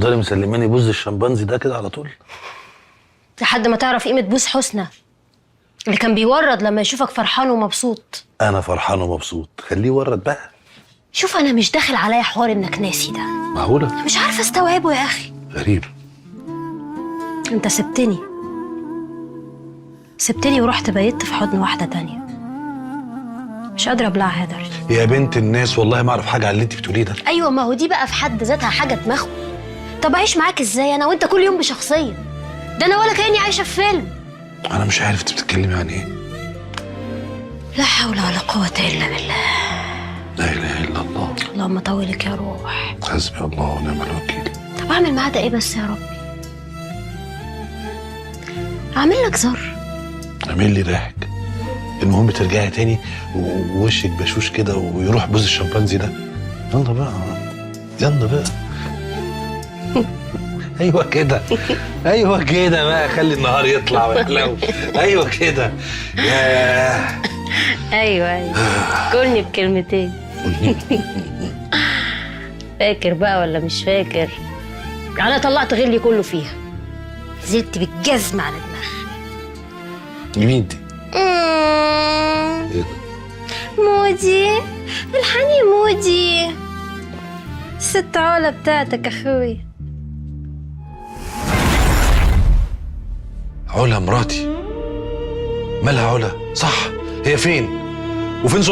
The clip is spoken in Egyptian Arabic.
هتفضلي مسلماني بوز الشمبانزي ده كده على طول؟ لحد ما تعرف قيمة بوز حسنى اللي كان بيورد لما يشوفك فرحان ومبسوط. انا فرحان ومبسوط، خليه يورد بقى. شوف، انا مش داخل عليا حوار انك ناسي ده. معقولة؟ مش عارفه استوعبه يا اخي. غريب. انت سبتني ورحت بيت في حضن واحدة تانية. مش قادرة ابلعها يا درش. يا بنت الناس، والله ما اعرف حاجة عن اللي انت بتقوليه ده. ايوه، ما هو دي بقى في حد ذاتها حاجة تمخو. طب اعيش معاك ازاي انا وانت كل يوم بشخصية؟ ده انا ولا كاني عايشه في فيلم. انا مش عارف انت بتتكلمي عن ايه. لا حول ولا قوة الا بالله. لا اله الا الله. اللهم طولك يا روح. حسبي الله ونعم الوكيل. طب اعمل معاه ده ايه بس يا ربي؟ اعمل لك زر؟ اعمل لي ريحك. المهم ترجعي تاني ووشك بشوش كده ويروح بوز الشمبانزي ده. يلا بقى، يلا بقى. ايوه كده، ايوه كده بقى، خلي النهار يطلع ويحلو. ايوه كده. ياه. ايوه ايوه، كلني بكلمتين. فاكر بقى ولا مش فاكر؟ انا طلعت غلي كله فيها، نزلت بالجزمه على دماغها. مين دي؟ إيه ده؟ مودي، الحني مودي، الست علا بتاعتك اخوي. علا مراتي؟ مالها علا؟ صح، هي فين؟ وفين سلطان؟